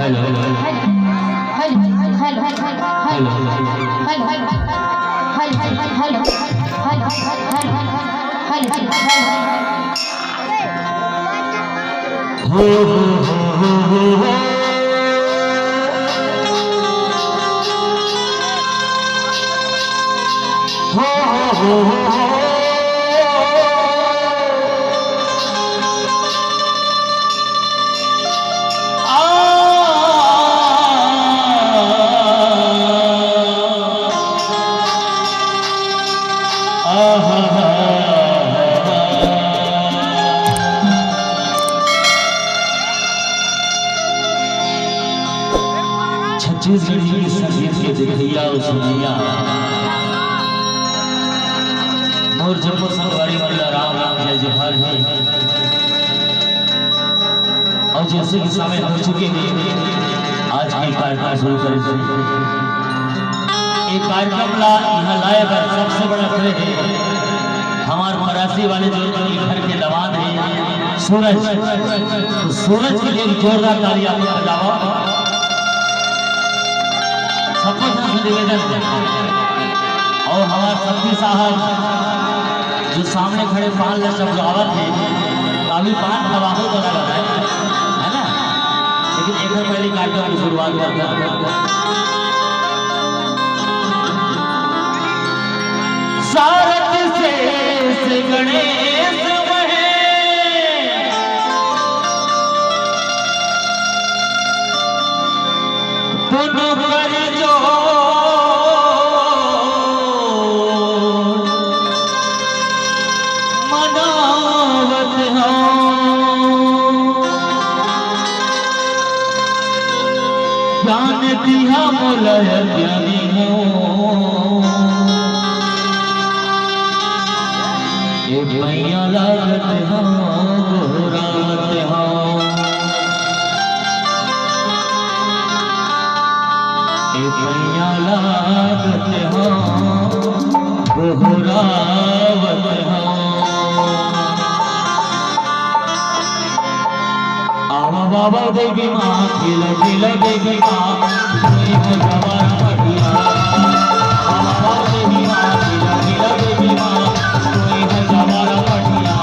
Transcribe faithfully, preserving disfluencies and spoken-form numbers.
Hello, hello, hello. हो, हो, हो, हो, हो, हो। हो, हो, हो, हो, हो। आ, आ, हा, हा, हा। छत्तीसगढ़ी के संगीत के देखइया अउ सुनइया मोर जम्मो संगवारी मन ला राम राम जय जोहार हे। अउ जइसे कि समय हो चुके हे, आज के कार्यक्रम शुरू करे से एक कार्यक्रम ला इहाँ लाए बर सबसे बड़ा श्रेय हे हमार मरासी वाले जो ई घर के दमाद हे सूरज। तो सूरज के लिए एक जोरदार ताली आप लोग बजाओ। सबको ध्यान से निवेदन है। अउ हमार शक्ति साहब जो सामने खड़े पान ला चबलावत हे, तो अभी पान खवाबो तो लगा है, है ना? लेकिन एक बार पहले कार्यक्रम की शुरुआत करते हैं। सारथ शेष गणेश महेश पुन कर जो मनावत हौं। ज्ञान दिहा मोला अज्ञानी हौं। ए पैया लागत हौं, गोहरावत हौं। ए पैया लागत हौं, गोहरावत हौं। आवा बाबा देवी माँ, खेला खेला देवी माँ, कोई हो जवारा पटिया। आवा बाबा देवी माँ, खेला खेला देवी माँ, कोई हो जवारा पटिया।